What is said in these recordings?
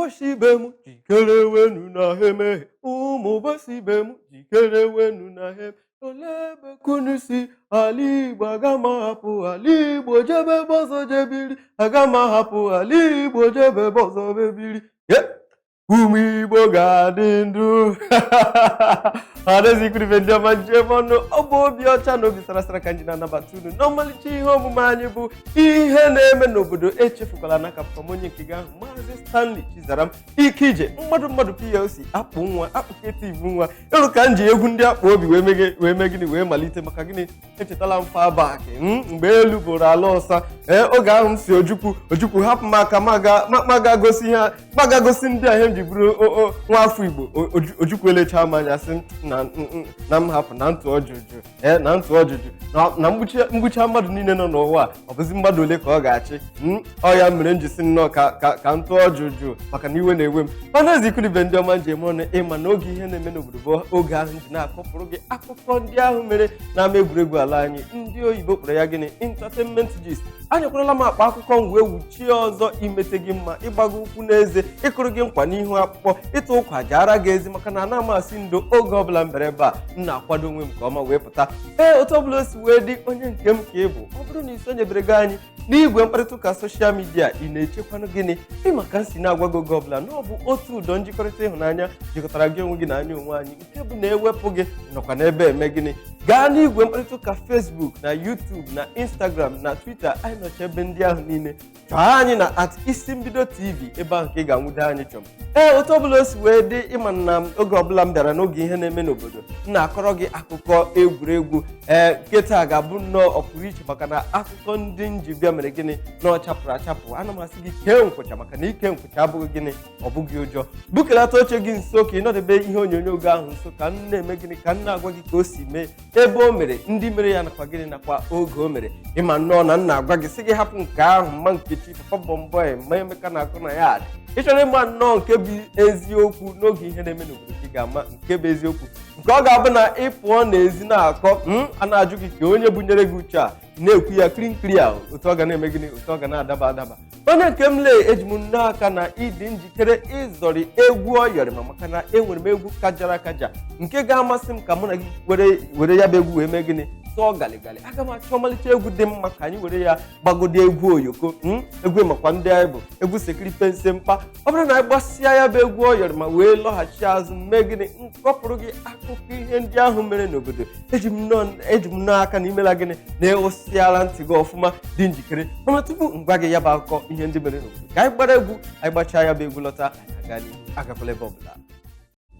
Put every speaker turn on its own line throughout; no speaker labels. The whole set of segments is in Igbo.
Ụmụ ibe m, jikere wenu na ha emeghe. Ụmụ bọsị ibe m, jikere wenu na ha. Olee ebe kunu si? Ala Igbo, aga m ahapụ ala Igbo jebe ebe ọzọ jebiri. Aga m ahapụ ala Igbo jebe ebe ọzọ bebiri. Ye! Ụmụ Igbo ga-adị ndụ. Ọhaneze, ikwuribe, ndị ọma njem ọnụ, ọ bụ obi ọcha na obi sara sara ka anyị na-anabata unu n'ọmalịcha ihe omume anyị bụ Ihe Na-eme n'Obodo. Echefukwala na aka m onye nke gị ahụ, Maazị Stanley Chizaram Ike Ije, mmadụ mmadụ PLC, akpụ nwa akpụ creative nwa ịrụ ka m ji egwu ndị akpụ obi wee mege wee mee gịnị, wee malite. Maka gịnị? Echetala m far back mgbe elu bụrụ ala ọsa. Ee, oge ahụ m si Ojukwu, Ojukwu hapụ m aka, maga gosi ihe, maga gosi ndị a ihe m ji bụrụ nwa afọ Igbo. Ojukwu elechaa m anya, sị na m hapụ na ntụ ọjụjụ, ee, na ntụ ọjụjụ na mgbucha mmadụ niile nọ n'ụwa a, ọ bụzi mmadụ ole ka ọ ga-achị? Ọ ya mere m ji si nnọọ ka ntụ ọjụjụ, maka na iwe na-ewe m. Mana ezi ikwuribe, ndị ọma njem ọnụ, ịma na oge Ihe Na-eme n'Obodo bụ oge ahụ m ji na-akọpụrụ gị akụkọ ndị ahụ mere n'ama egwuregwu ala anyị. Ndị oyibo kpọrọ ya gịnị? Entertainment gist. Anyakwarala m akpa akụkọ m wee wuchie ọzọ imete gị mma, ịgbago ụkwụ n'eze, ịkụrụ gị nkwa n'ihu akpụkpọ, ịtụ ụkwa jara gị ezi, maka na ana m asị ndo oge ọbụla m bịara ebe a, m na-akwado onwe m nke ọma wee pụta. Ee, otu ọbụla o si wee dị, onye nke m ka ị bụ, ọ bụrụ na ị sonyebere gị anyị n'igwe mkparịta ụka social media, ị na-echekwanụ gịnị? Ịma ka m si na-agwa gị oge ọbụla na ọ bụ otu ụdọ njikọrịta ịhụnanya jikọtara gị onwe gị na anya onwe anyị, nke bụ na ewepụ gị nọkwa n'ebe eme gịnị? Gaa n'igwe mkparịta ụka Facebook na YouTube na Instagram na Twitter. Anyị nọcha ebe ndị ahụ niile. Chọọ anyị na @IsimbidoTV, ebe ahụ ka ị ga-anwudo anyị chọm. Ee, otu ọbụla o si wee dị, ịma na oge ọbụla m bịara n'oge Ihe Na-eme n'Obodo, m na-akọrọ gị akụkọ egwuregwu. Ee, nke taa ga-abụ nnọọ ọpụrụ iche, maka na akụkọ ndị nji bịa mere gịnị? Na ọ chapụrụ achapụ. Ana m asị gị kee nkwụcha, maka na ike nkwụcha abụghị gịnị? Ọ bụghị ụjọ. Bukelata oche gị nso ka ị nọdebe ihe onyonyo gị ahụ nso, ka m na-eme gịnị? Ka m na-agwa gị ka o si mee, ebe o mere, ndị mere ya, nakwa gịnị, nakwa oge o mere. Ịma nnọọ na m na-agwa gị, sị gị hapụ nke ahụ mma Nkechi, Papa Bọmbọị, mma Emeka na-akụ na ya dị. Ị chọrọ ịma nnọọ nke bụ eziokwu n'oge Ihe Na-eme n'Obodo, ka ị ga-ama nke bụ eziokwu, nke ọ ga-abụ na ị pụọ n'ezi na-akọ a na-ajụ gị ka onye bunyere gị uche a na-ekwu ya kiri nkiri a, otu ọ ga na-eme gịnị, otu ọ ga na-adaba adaba. Onye nke m lee, eji m nnọọ aka na ịdị njikere ịzọrị egwu ọyọrị ma, maka na enwere m egwu kajara akaja nke ga-amasị m ka mụ na gị were were ya bụ egwu wee mee gịnị? Sọọ galigali. Aga m achọ ọmalịcha egwu dị mma ka anyị were ya gbagode egwu oyoko, egwu makwa ndị anyị bụ egwu sekiri pense mpa. Ọ bụrụ na anyị gbasịa ya bụ egwu ọyọrị ma wee lọghachi azụ, mee gịnị? Nkọpụrụ gị akụkọ ihe ndị ahụ mere n'obodo. Eji m nnọọ aka na imela gịnị? Na ịghụsịala ntị gị ọfụma, dị njikere. Mana tupu m gwa gị ya bụ akụkọ ihe ndị mere n'obodo, ka anyị gbara egwu. Anyị gbachaa ya bụ egwu lọta, anyị aga n'ihu. Agakwala ebe ọbụla.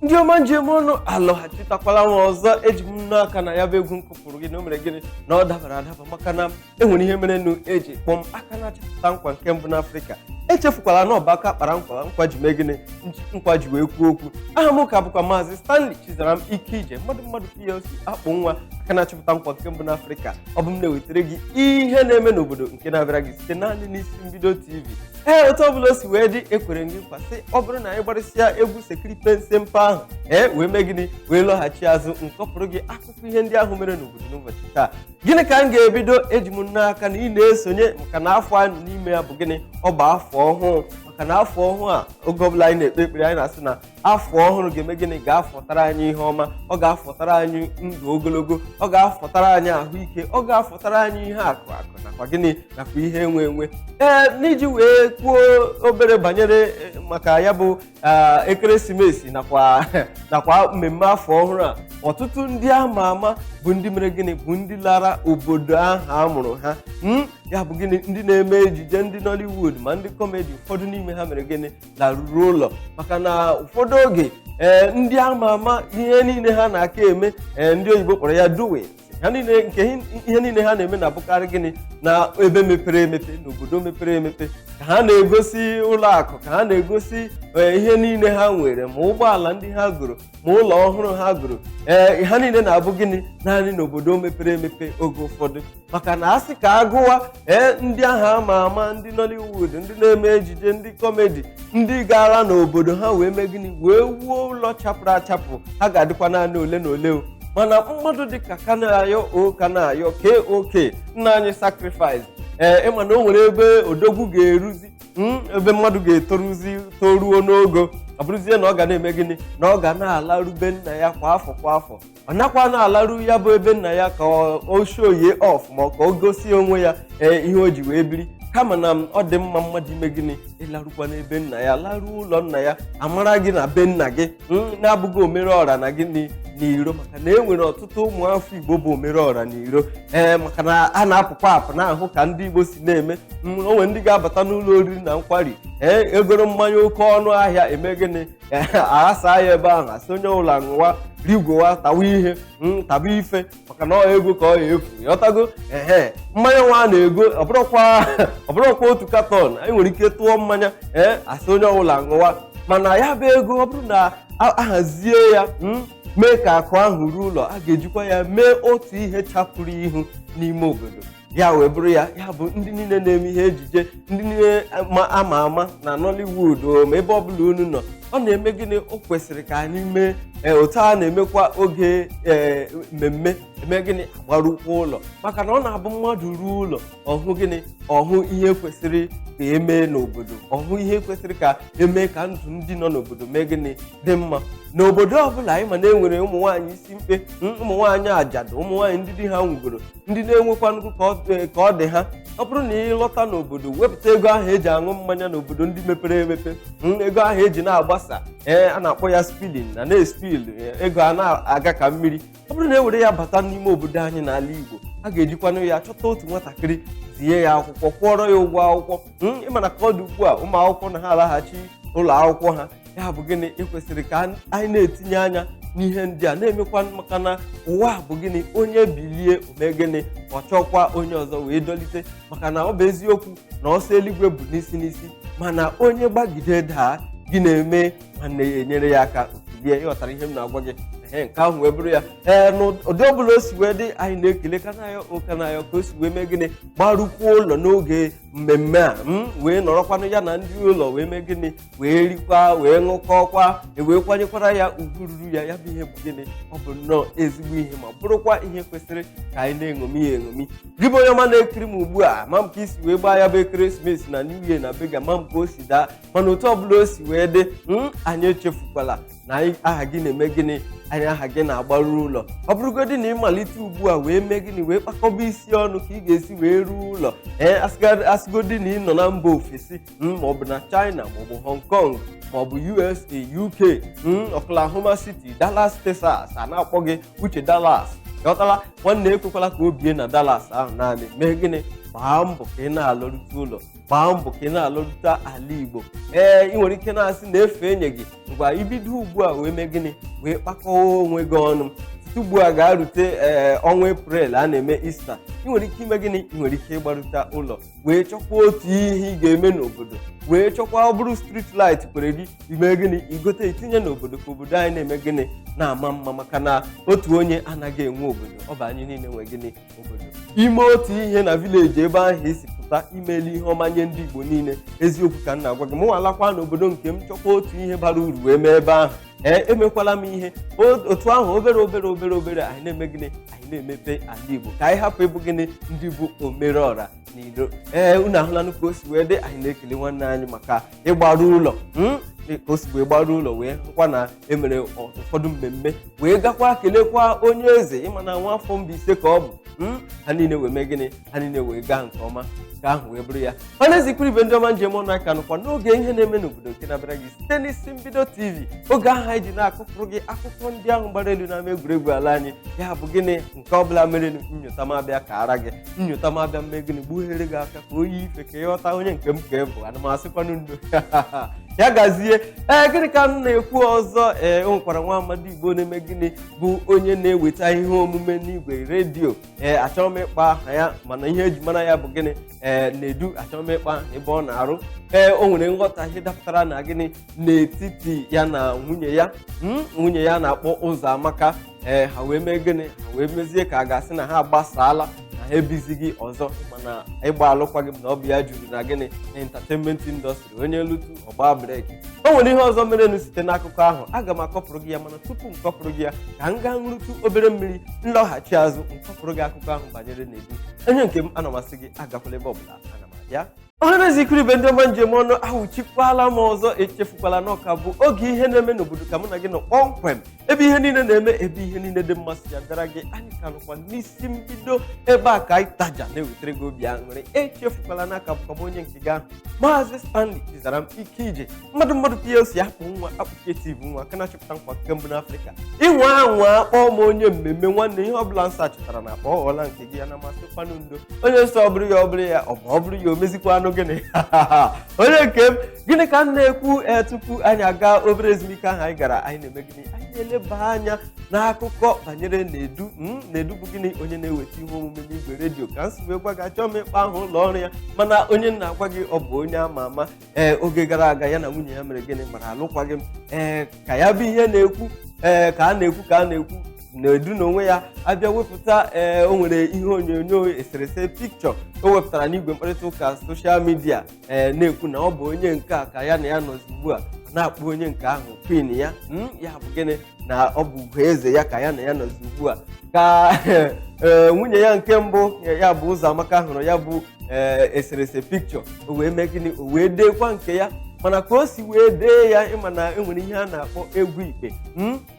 Ndị ọma njem ọnụ, alọghachitakwala m ọzọ. Eji m nnọọ aka na ya bụ egwu m kụpụrụ gị na o mere gịnị? Na ọ dabara adaba, maka na enwere ihe merenụ eji kpọm aka na-achịpụta nkwa nke mbụ n'Afrịka. Echefukwala na ọba aka kpara nkwa, nkwa ji mee gịnị? Nkwa ji wee kwuo okwu. Aha m ka bụkwa Maazị Stanley Chizaram Ike Ije, mmadụ mmadụ PLC, akpụ nwa aka na-achịpụta nkwa nke mbụ n'Afrịka. Ọ bụ m na-ewetara gị Ihe Na-eme n'Obodo nke na-abịara gị site naanị n'Isi Mbido TV. Ee, otu ọbụla o si wee dị, ekwere m gị nkwa sị ọ bụrụ na anyị gbarịsịa egwu sekiri pense mpa ahụ, ee, wee mee gịnị? Wee lọghachi azụ, nkọpụrụ gị akụkọ ihe ndị ahụ mere n'obodo n'ụbọchị taa. Gịnị ka m ga-ebido? Eji m n'aka na ị na-esonye, maka na afọ anyị nọ n'ime ya bụ gịnị? Ọ bụ afọ ọhụụ. Maka na afọ ọhụụ a, oge ọbụla anyị na-ekpe ekpere, anyị na-asị na afọ ọhụrụ ga-eme gịnị? Ga-afọtara anyị ihe ọma, ọ ga-afọtara anyị ndụ ogologo, ọ ga-afọtara anyị ahụike, ọ ga-afọtara anyị ihe akụ akụ, nakwa gịnị? Nakwa ihe enwe enwe. Ee, n'iji wee kwuo obere banyere maka ya bụ ekeresimesi nakwa mmemme afọ ọhụrụ a, ọtụtụ ndị ama ama bụ ndị mere gịnị? Bụ ndị lara obodo ahụ a mụrụ ha. Ya bụ gịnị? Ndị na-eme ejije, ndị Nollywood ma ndị comedy, ụfọdụ n'ime ha mere gịnị? Laruru ụlọ. Maka na ụfọdụ oge, ee, ndị ama ama, ihe niile ha na-aka eme, ee, ndị oyibo kpọrọ ya doing, ha niile nke ihe niile ha na-eme na-abụkarị gịnị? Na ebe mepere emepe, n'obodo mepere emepe, ka ha na-egosi ụlọ akụ, ka ha na-egosi ihe niile ha nwere, ma ụgbọala ndị ha goro, ma ụlọ ọhụrụ ha goro. Ee, ha niile na-abụ gịnị? Naanị n'obodo mepere emepe. Oge ụfọdụ, maka na asị ka agụwa, ee, ndị ahụ ama ama, ndị Nollywood, ndị na-eme ejije, ndị comedy, ndị gara n'obodo ha wee mee gịnị? Wee wuo ụlọ chapụrụ achapụ, ha ga-adịkwa naanị ole na ole o. Mana mmadụ dịka Kanayo O Kanayo, KOK, nna anyị sacrifice, ee, ịma na o nwere ebe odogwu ga-eruzi. Ebe mmadụ ga-etoruzi toruo n'ogo, ọ bụrụzie na ọ ga na-eme gịnị, na ọ ga na-alaru be nna ya kwa afọ kwa afọ. Ọ nakwa na-alaru ya bụ ebe nna ya ka o show off, ma ka o gosi onwe ya ee ihe o ji wee biri. Kama na ọ dị mma mmadụ ime gịnị, ịlarụkwa n'ebe nna ya, laruo ụlọ nna ya, amara gị na be nna gị, na-abụghị omere ọra na gịnị n'iro. Maka na e nwere ọtụtụ ụmụafọ Igbo bụ omere ọra n'iro. Ee, maka na a na-apụkwa apụ na-ahụ ka ndị Igbo si na-eme. O nwere ndị ga-abata n'ụlọ oriri na nkwari, ee, egoro mmanya oke ọnụ ahịa, eme gịnị, aghasa ya ebe ahụ, asị onye ụlọ aṅụwa, rigwowa, tawa ihe, taba ife, maka na ọ ego ka ọ ya efu. Ịghọtago? Ehe, mmanya nwa a na-ego, ọ bụrụkwa otu carton, anyị nwere ike tụọ mmanya, ee, asị onye ọbụla ṅụwa. Mana ya bụ ego, ọ bụrụ na ahazie ya, mee ka akụ ahụ ruo ụlọ, a ga-ejikwa ya mee otu ihe chapụrụ ihu n'ime obodo. Ya wee bụrụ ya, ya bụ ndị niile na-eme ihe ejije, ndị niile ama ama na Nollywood, o ma ebe ọbụla unu nọ, ọ na-eme gịnị, o kwesịrị ka anyị mee otu a na-emekwa oge ee mmemme, eme gịnị, agbarukwa ụlọ. Maka na ọ na-abụ mmadụ ruo ụlọ, ọhụ gịnị, ọhụ ihe kwesịrị ka emee n'obodo, ọhụ ihe kwesịrị ka emee ka ndụ ndị nọ n'obodo mee gịnị, dị mma. N'obodo ọbụla anyị ma na enwere ụmụ nwaanyị isi mkpe, ụmụ nwaanyị ajadu, ụmụ nwaanyị ndị di ha nwugoro, ndị na-enwekwa nnukwu ka ọ dị ha. Ọ bụrụ na ị lọta n'obodo, wepụta ego ahụ eji aṅụ mmanya n'obodo ndị mepere emepe, ego ahụ eji na-agbasa, ee, a na-akpọ ya spilling na na-espill ego a na-aga ka mmiri, ọ bụrụ na e were ya bata n'ime obodo anyị n'ala Igbo, a ga-ejikwanụ ya chọta otu nwatakịrị, zie ya akwụkwọ, kwụọrọ ya ụgwọ akwụkwọ. Ịma na ka ọ dị ugbu a, ụmụ akwụkwọ na ha alaghachi ụlọ akwụkwọ ha. Ya bụ gịnị, ekwesịrị ka anyị na-etinye anya n'ihe ndị a na-emekwa, maka na ụwa bụ gịnị, onye bilie ome gịnị, ọ chọkwa onye ọzọ wee dolite. Maka na ọ bụ eziokwu na ọsọ eluigwe bụ n'isi n'isi, mana onye gbagide daa, gị na-eme nwanne ya enyere ya aka okilie. Ịghọtara ihe m na-agwa gị? Ee, nke ahụ wee bụrụ ya. Ee, n'ụdị ọbụla o si wee dị, anyị na-ekele Kanayo Kanayo ka o si wee mee gịnị, gbarụkwuo ụlọ n'oge mmemme a, wee nọrọkwanụ ya na ndị ụlọ, wee mee gịnị, wee rikwa, wee ṅụkọkwa, wee kwanyekwara ya ugwu ruru ya. Ya bụ ihe bụ gịnị, ọ bụ nnọọ ezigbo ihe, ma bụrụkwa ihe kwesịrị ka anyị na-eṅomi ya eṅomi. Gị bụ onye ọma na-ekiri m ugbu a, ma m ka isi wee gbaa ya bụ ekeresimesi na New Year na bega, ma m ka o si daa. Mana otu ọbụla o si wee dị, anyị echefukwala na anyị aha gị na-eme gịnị, anyị aha gị na-agbaru ụlọ. Ọ bụrụgodị na ịmalite ugbu a wee mee gịnị, wee kpakọba isi ọnụ ka ị ga-esi wee ruo ụlọ, ee, asịgodi na ị nọ na mba ofesi, maọbụ na China, maọbụ Hong Kong, maọbụ USA, UK, Oklahoma City, Dallas, Texas, a na-akpọ gị Uche Dallas. Ghọtala? Nwanne, ekwekwala ka o bie na Dallas ahụ naanị. Mee gịnị, gbaa mbọ ka ị na-alọrute ụlọ, gbaa mbọ ka ị na-alọrute ala Igbo. Ee, ị nwere ike na-asị na efe enye gị. Ngwa, ibido ugbu a wee mee gịnị, wee kpakọọ onwe gị ọnụ site ugbu a ga-arute ee ọnwa Eprel a na-eme Ista, ị nwere ike ime gịnị, ị nwere ike ịgbarute ụlọ, wee chọkwa otu ihe ị ga-eme n'obodo, wee chọkwa ọ bụrụ street light kwere gị ime gịnị, igote itinye n'obodo, ka obodo anyị na-eme gịnị, na-ama mma. Maka na otu onye anaghị enwe obodo, ọ bụ anyị niile nwe gịnị, obodo. Ime otu ihe na village ebe ahụ isi pụta, imeli ihe ọma nye ndị Igbo niile. Eziokwu ka m na-agwa gị. Mụ alakwa n'obodo nke m, chọkwa otu ihe bara uru wee mee ebe ahụ. Ee, emekwala m ihe otu ahụ, obere obere obere obere, anyị na-eme gịnị, anyị na-emepe ala Igbo, ka anyị hapụ ịbụ gịnị, ndị bụ omere ọra n'iro. Ee, unu ahụlanụ ka o si wee dị. Anyị na-ekele nwanne anyị maka ịgbaru ụlọ, ka o si wee gbaru ụlọ, wee hụkwa na emere ụfọdụ mmemme, wee gakwa kelekwa onye eze. Ịma na nwa afọ Mbaise ka ọ bụ. Ha niile wee mee gịnị, ha niile wee gaa nke ọma, ka ahụ wee bụrụ ya. Mana ezikwuru ibe ndị ọma njem ọnụ aka nụkwa n'oge ihe na-eme n'obodo nke na-abịara gị site n'isi mbido TV, oge ahụ anyị ji na-akụpụrụ gị akụkọ ndị ahụ gbara elu n'ama egwuregwu ala anyị. Ya bụ gịnị, nke ọbụla mere nyota m abịa ka ara gị nyota m abịa mee gịnị, gbughere gị aka ka oyi ife ka ịghọta onye nke m ka ị bụ. Ana m asịkwanụ ndo ya gazie. Ee, gịnị ka m na-ekwu ọzọ? Ee, o nwekwara nwa amadi Igbo na-eme gịnị, bụ onye na-eweta ihe omume n'igwe redio. Ee, achọrọ m ịkpọ aha ya, mana ihe eji mara ya bụ gịnị, ee, na-edu. Achọrọ m ịkpọ aha ebe ọ na-arụ. Ee, o nwere nghọtahie dapụtara na gịnị n'etiti ya na nwunye ya, nwunye ya na-akpọ Ụzọamaka. Ee, ha wee mee gịnị, ha wee mezie ka a ga-asị na ha agbasaala, na ha ebizighị ọzọ. Mana ịgba alụkwaghị m na ọ bụ ya juru na gịnị na entertainment industry, onye lutu ọgba break. O nwere ihe ọzọ merenụ site n'akụkọ ahụ, aga m akọpụrụ gị ya. Mana tupu m kọpụrụ gị ya, ka m gaa nrụtụ obere mmiri, nlọghachi azụ, m kọpụrụ gị akụkọ ahụ banyere n'ebu onye nke m. Ana m asị gị agakwala ebe ọbụla, ana m abịa. Ọhaneze, ikuru ibe, ndị ọma njem ọnụ, ahụchikwala m ọzọ. Echefukwala na ọka bụ oge ihe na-eme n'obodo ka mụ na gị nọ kpọmkwem, ebe ihe niile na-eme, ebe ihe niile dị mma si ya bịara gị. Anyị ka nọkwa n'isi mbido ebe a ka anyị taja na-ewetara gị obi aṅụrị. Echefukwala na aka bụkwa m onye nke gị ahụ, Maazị Stanley Chizaram Ike Ije, mmadụ mmadụ PLC, akpụ nwa akpụ creative, nwa aka na-achọpụta nkwa nke mbụ n'Afrịka. Ịnwa anwa kpọọ m onye mmemme nwanne, ihe ọbụla nsọ achọtara na akpa ọ ghọọla nke gị. Ya na masịkwanụ ndo onye nsọ, ọ bụrụ ya, ọ bụrụ ya, ọ bụ ọ bụrụ ya, o mezikwanụ gịnị? Onye nke m, gịnị ka m na-ekwu? Ee, tupu anyị aga obere ezumike ahụ anyị gara, anyị na-eme gịnị? Anyị na-eleba anya n'akụkọ banyere Nedu. Nedu bụ gịnị? Onye na-eweta ihe omume n'igwe redio. Ka m si wee gwa gị, achọọ m ịkpa ahụ ụlọ ọrụ ya, mana onye m na-agwa gị, ọ bụ onye ama ama. Ee, oge gara aga ya na nwunye ya mere gịnị? Gbara alụkwaghị m. Ee, ka ya bụ ihe na-ekwu, ee, ka a na-ekwu, ka a na-ekwu, na-edu n'onwe ya abịa wepụta. Ee, o nwere ihe onyonyo, eserese, pikchọ o wepụtara n'igwe mkparịta ụka social media, ee, na-ekwu na ọ bụ onye nke a ka ya na ya nọzi ugbu a. Ọ na-akpọ onye nke ahụ queen ya. Ya bụ gịnị? Na ọ bụ ugo eze ya ka ya na ya nọzi ugbu a. Ka ee nwunye ya nke mbụ, ya bụ Ụzọamaka, hụrụ ya bụ ee eserese, pikchọ, o wee mee gịnị? O wee deekwa nke ya. Mana ka o si wee dee ya, ịma na enwere ihe a na-akpọ egwu ikpe.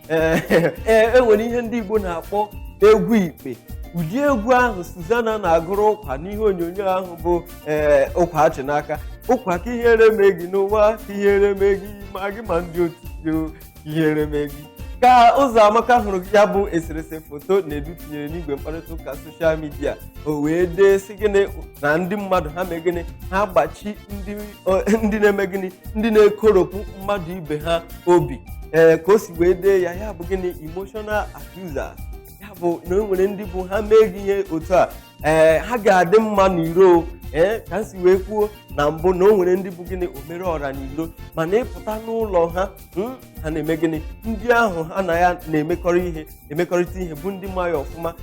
Ee, enwere ihe ndị Igbo na-akpọ egwu ikpe. Ụdị egwu ahụ Suzana na-agụrụ ụkwa n'ihe onyonyo ahụ bụ ee ụkwa achị n'aka ụkwa, ka ihere mee gị n'ụwa, ka ihere mee gị, ma gị ma ndị otu gị, ka ihere mee gị. Ka Ụzọamaka hụrụ ya bụ eserese foto na-edu tinyere n'igwe mkparịta ụka social media, o wee dee sị gịnị? Na ndị mmadụ ha mee gịnị? Ha gbachi ndị na-eme gịnị? Ndị na-ekoropụ mmadụ ibe ha obi. Ee, ka o si wee dee ya, ya bụ gịnị? Emotional abusers. Ya bụ na o nwere ndị bụ ha mee gị ihe otu a, ee, ha ga-adị mma n'iro. Ee, ka m si wee kwuo na mbụ, na o nwere ndị bụ gịnị? Omere ọra n'iro, mana ịpụta n'ụlọ ha, ha na-eme gịnị? Ndị ahụ ha na ya na-emekọrọ ihe, emekọrịta ihe, bụ ndị ma ya ọfụma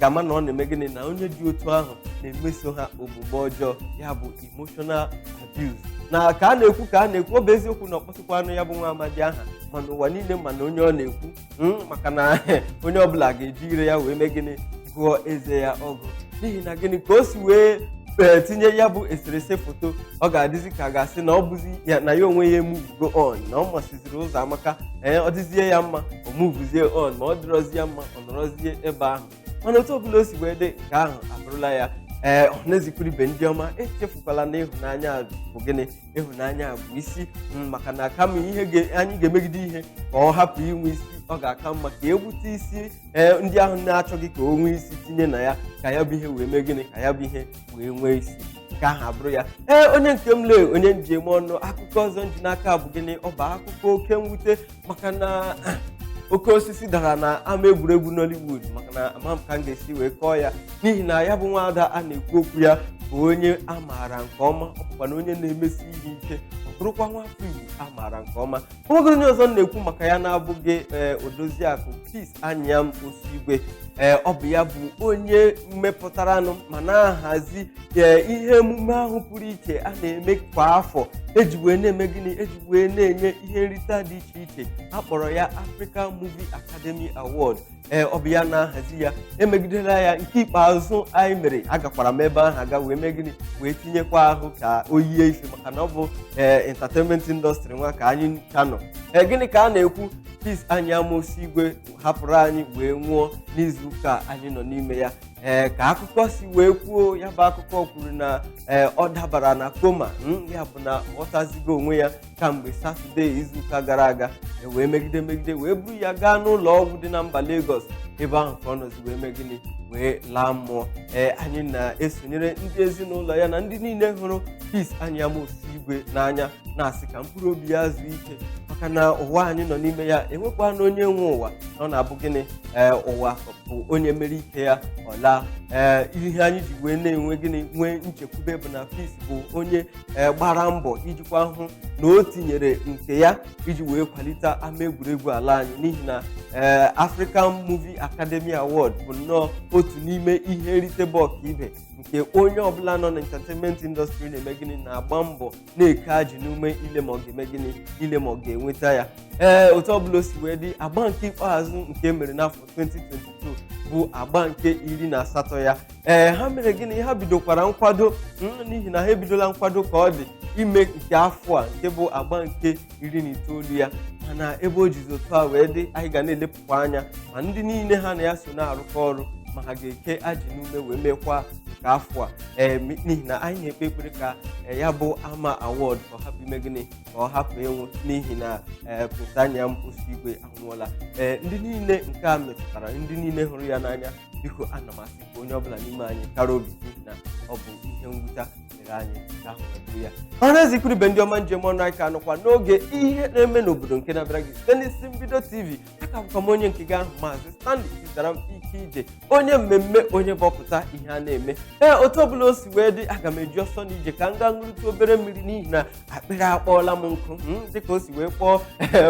ga-ama na ọ na-eme gịnị? Na onye dị otu ahụ na-emeso ha omume ọjọọ, ya bụ emotional abuse. Na ka a na-ekwu, ka a na-ekwu, ọ bụ eziokwu na ọ kpọsịkwanụ ya bụ nwa amadi aha, mana ụwa niile mana onye ọ na-ekwu, maka na onye ọbụla ga-eji ire ya wee mee gịnị? Gụọ eze ya ọgụ. N'ihi na gịnị? Ka o si wee ee tinye ya bụ eserese foto, ọ ga-adịzi ka a ga-asị na ọ bụzi ya na ya onwe ya emuvugo on, na ọ masịziri Ụzọamaka. Ee, ọ dịzie ya mma, o muvuzie on, ma ọ dịrọzie ya mma, ọ nọrọzie ebe ahụ. Mana otu ọbụla o si wee dị, nke ahụ abụrụla ya. Ee, ọhaneze, ibe ndị ọma, echefukwala na ịhụnanya bụ gịnị? Ịhụnanya bụ isi. Maka na kama ihe anyị ga-emegide ihe ka ọ hapụ inwe isi, ọ ga-aka mma ka egbute isi ee ndị ahụ na-achọghị ka o nwee isi tinye na ya, ka ya bụ ihe wee mee gịnị? Ka ya bụ ihe wee nwee isi. Nke ahụ abụrụ ya. Ee, onye nke m, lee onye njem ọnụ, akụkọ ọzọ nji n'aka bụ gịnị? Ọ bụ akụkọ oke mwute, maka na oke osisi dara na ama egwuregwu Nollywood. Maka na ama m ka m ga-esi wee kọọ ya, n'ihi na ya bụ nwaada a na-ekwu okwu ya bụ onye a maara nke ọma, ọ bụkwa na onye na-emesi ihe ike, ọ bụrụkwa nwafọ Igbo a maara nke ọma. O nwegoro onye ọzọ m na-ekwu maka ya na-abụghị ee Odoziakụ Peace Anyam Osigwe. Ee, ọ bụ ya bụ onye mmepụtaranụ ma na-ahazi ee ihe emume ahụ pụrụ iche a na-eme kwa afọ, eji wee na-eme gịnị? Eji wee na-enye ihe nrite dị iche iche a kpọrọ ya African Movie Academy Award. Ee, ọ bụ ya na-ahazi ya. Emegidela ya. Nke ikpeazụ anyị mere, agakwara m ebe ahụ aga wee mee gịnị? Wee tinyekwa ahụ ka o yie ife, maka na ọ bụ ee entertainment industry nwa ka anyị ka nọ. Ee, gịnị ka a na-ekwu? Peace Anyam Osigwe hapụrụ anyị wee nwụọ n'izuụka anyị nọ n'ime ya. Ee, ka akụkọ si wee kwuo, ya bụ akụkọ kwuru na ee ọ dabara na coma. Ya bụ na ọ ghọtazigo onwe ya kamgbe Satọde izuụka gara aga. E wee megide megide wee buru ya gaa n'ụlọ ọgwụ dị na mba Lagos. Ebe ahụ ka ọ nọzi wee mee gịnị? Wee laa mmụọ. Ee, anyị na-esonyere ndị ezinụlọ ya na ndị niile hụrụ Peace Anyam Osigwe n'anya, na-asị ka mkpụrụ obi ya zuo ike, maka na ụwa anyị nọ n'ime ya enwekwana onye nwe ụwa. Ọ na-abụ gịnị? Ee, ụwa bụ onye mere ike ya ọla. Ee, ihe anyị ji wee na-enwe gịnị, nwee nchekwube, bụ na Peace bụ onye ee gbara mbọ ijikwa hụ na o tinyere nke ya iji wee kwalite ama egwuregwu ala anyị, n'ihi na ee African Movie Academy Award bụ nnọọ otu n'ime ihe nrite bụ ọkaibe nke onye ọbụla nọ na entertainment industry na-eme gịnị? Na-agba mbọ, na-eke ajị n'ume ile ma ọ ga-eme gịnị, ile ma ọ ga-enweta ya. Ee, otu ọbụla o si wee dị, agba nke ikpeazụ nke e mere n'afọ 2022 Bụ agba nke 18 ya. Ee, ha mere gịnị? Ha bidokwara nkwado, n'ihi na ha ebidola nkwado ka ọ dị ime nke afọ a, nke bụ agba nke 19 ya. Mana ebe o jizi otu a wee dị, anyị ga na-elepụkwa anya ma ndị niile ha na ya so na-arụkọ ọrụ, ma ha ga-eke ajị n'ume wee mekwa nke afọ a. Ee, n'ihi na anyị na-ekpe ekpere ka ya bụ AMA Award ka ọ hapụ ime gịnị, ka ọ hapụ ịnwụ, n'ihi na Prince Anyiam Osigwe anwụọla. Ee, ndị niile nke a metụtara, ndị niile hụrụ ya n'anya, biko, ana m asị ka onye ọbụla n'ime anyị kara obi, n'ihi na ọ bụ ihe mwute mere anyị nke ahụ wee bụrụ ya. Ọhaneze, ikwu ibe, ndị ọma njem ọnụ, anyị ka nọkwa n'oge ihe na-eme n'obodo nke na-abịara gị site n'Isi Mbido TV. Aka bụkwa m onye nke gị ahụ, Maazị Stanley Chizaram Ike Ije, onye mmemme, onye bọpụta ihe a na-eme. Ee, otu ọbụla o si wee dị, aga m eji ọsọ na ije ka m gaa ṅụrụtụ obere mmiri, n'ihi na akpịrị akpọọla m nkụ, dịka o si wee kpọọ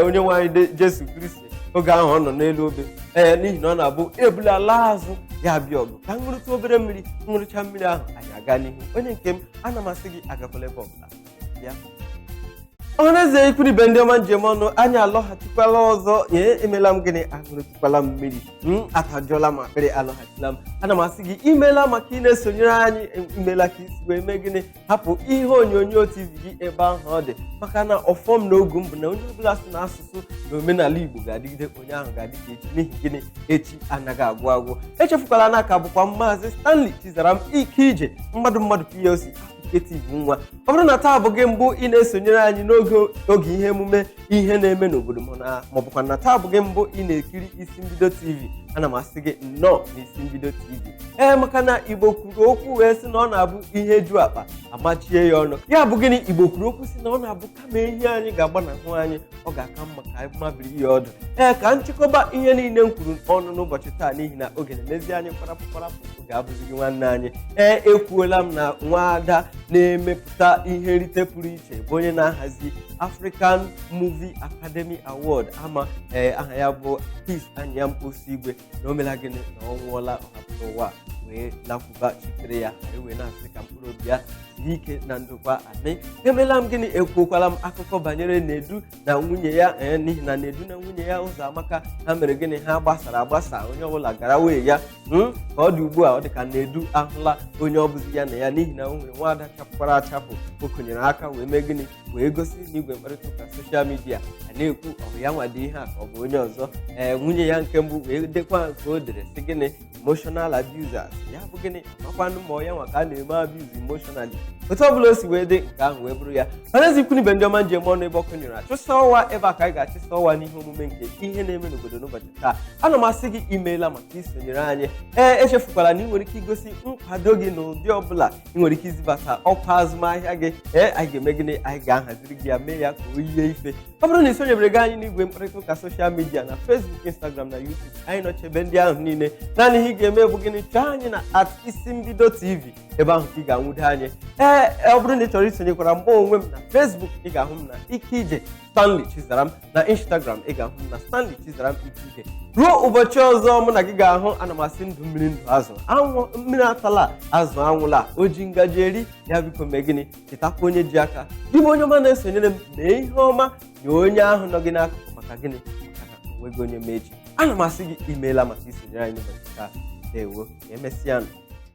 onye nwaanyị Jesu Kristi oge ahụ ọ nọ n'elu obe. Ee, n'ihi na ọ na-abụ ebula laa azụ ya bịa ọgụ. Ka m ṅụrụtụ obere mmiri, ṅụrụcha mmiri ahụ, anyị aga n'ihu. Onye nke m, ana m asị gị agakwala ebe ọbụla ya. Ọhaneze, ikwu ibe, ndị ọma njem ọnụ, anyị alọghachikwala ọzọ. Ee, emela m gịnị? Aṅụrụtụkwala m mmiri m, atajụọla m akpịrị, alọghachila m. Ana m asị gị imela maka ị na-esonyere anyị, imela ka isi wee mee gịnị, hapụ ihe onyonyo TV gị ebe ahụ ọ dị, maka na ọfọm na ogu m bụ na onye ọbụla si na asụsụ na omenala Igbo ga-adịgide, onye ahụ ga-adị ka echi. N'ihi gịnị? Echi anaghị agwụ agwụ. Echefukwala na aka bụkwa Maazị Stanley Chizaram Ike Ije, mmadụ mmadụ PLC Akụkọ nwa. Ọ bụrụ na taa bụ gị mbụ ị na-esonyere anyị n'oge oge ihe emume ihe na-eme n'obodo, ma ọ bụkwa na taa bụ gị mbụ ị na-ekiri Isi Mbido TV, ana m asị gị nnọọ n'Isi Mbido TV. Ee, maka na Igbo kwuru okwu wee sị na ọ na-abụ ihe ju akpa amachie ya ọnụ. Ya bụ gịnị? Igbo kwuru okwu sị na ọ na-abụ kama ehi anyị ga-agbanahụ anyị, ọ ga-aka mma ka anyị mabiri ya ọdụ. Ee, ka nchịkọba ihe niile m kwuru ọnụ n'ụbọchị taa, n'ihi na oge na-emezi anyị kparapụ kparapụ, oge abụzighị nwanne anyị. Ee, ekwuola m na nwaada na-emepụta ihe nrite pụrụ iche bụ onye na-ahazi African Movie Academy Award ama, ee, aha ya bụ Peace Anyiam Osigwe, na o mela gịnị? Na ọ nwụọla. Ọ hapụrụ ụwa wee lakwuba chikere ya. Anyị wee na-asị ka mkpụrụ obi ya zuo ike na ndokwa. Amị. Emela m gịnị? Ekwuokwala m akụkọ banyere Nedu na nwunye ya. Ee, n'ihi na Nedu na nwunye ya Ụzọ Amaka, ha mere gịnị? Ha gbasara agbasa, onye ọbụla gara wee ya. Ka ọ dị ugbu a, ọ dị ka Nedu ahụla onye ọbụzi ya na ya, n'ihi na o nwere nwaada chapụkwara achapụ o konyere aka wee mee gịnị, wee gosi n'igwe mkparịta ụka social media. A na-ekwu, ọ bụ ya nwado ihe a ka ọ bụ onye ọzọ? Ee, nwunye ya nke mbụ wee dekwa nke o dere sị gịnị? Emotional abusers. Ya bụ gịnị? Amakwanụ ma ọ ya nwa ka a na-eme abuse emotionally. Otu ọbụla o si wee dị, nke ahụ wee bụrụ ya. Ọhaneze, ikwu ibe, ndị ọma njem ọnụ, ebe ọkụ nyụrụ achụsa ọwa, ebe a ka anyị ga-achịsa ọwa n'ihe omume nke ihe na-eme n'obodo n'ụbọchị taa. Ana m asị gị imeela maka isonyere anyị. Ee, echefukwala na ị nwere ike igosi nkwado gị n'ụdị ọbụla. Ị nwere ike izibata ọkwa azụmahịa gị. Ee, anyị ga-eme gịnị? Anyị ga-ahaziri gị ya, mee ya ka o yie ife. Ọ bụrụ na ị sonyebere gị anyị n'igwe mkparịta ụka social media na Facebook, Instagram na YouTube, anyị nọchebe ndị ahụ niile. Naanị ihe ị ga-eme bụ gịnị? Chọọ anyị na @IsimbidoTV, ebe ahụ ka ị ga-anwudo anyị. Ee, ọ bụrụ na ị chọrọ isonyekwara mgbe onwe m na Facebook, ị ga-ahụ m na Ike Ije Stanley Chizaram. Na Instagram, ị ga-ahụ m na Stanley Chizaram Ike Ije. Ruo ụbọchị ọzọ mụ na gị ga-ahụ, ana m asị ndụ mmiri, ndụ azụ, anwụ mmiri atala, azụ anwụla. O ji ngaji eri ya, biko mee gịnị? Chetakwa onye ji aka gị bụ onye ọma na-esonyere m. Mee ihe ọma nye onye ahụ nọ gị n'akụkụ. Maka gịnị? Maka na onweghị onye ma echi. Ana m asị gị imeela maka isonyere anyị n'ụbọchị taa. Ewo, ka emesịa nụ.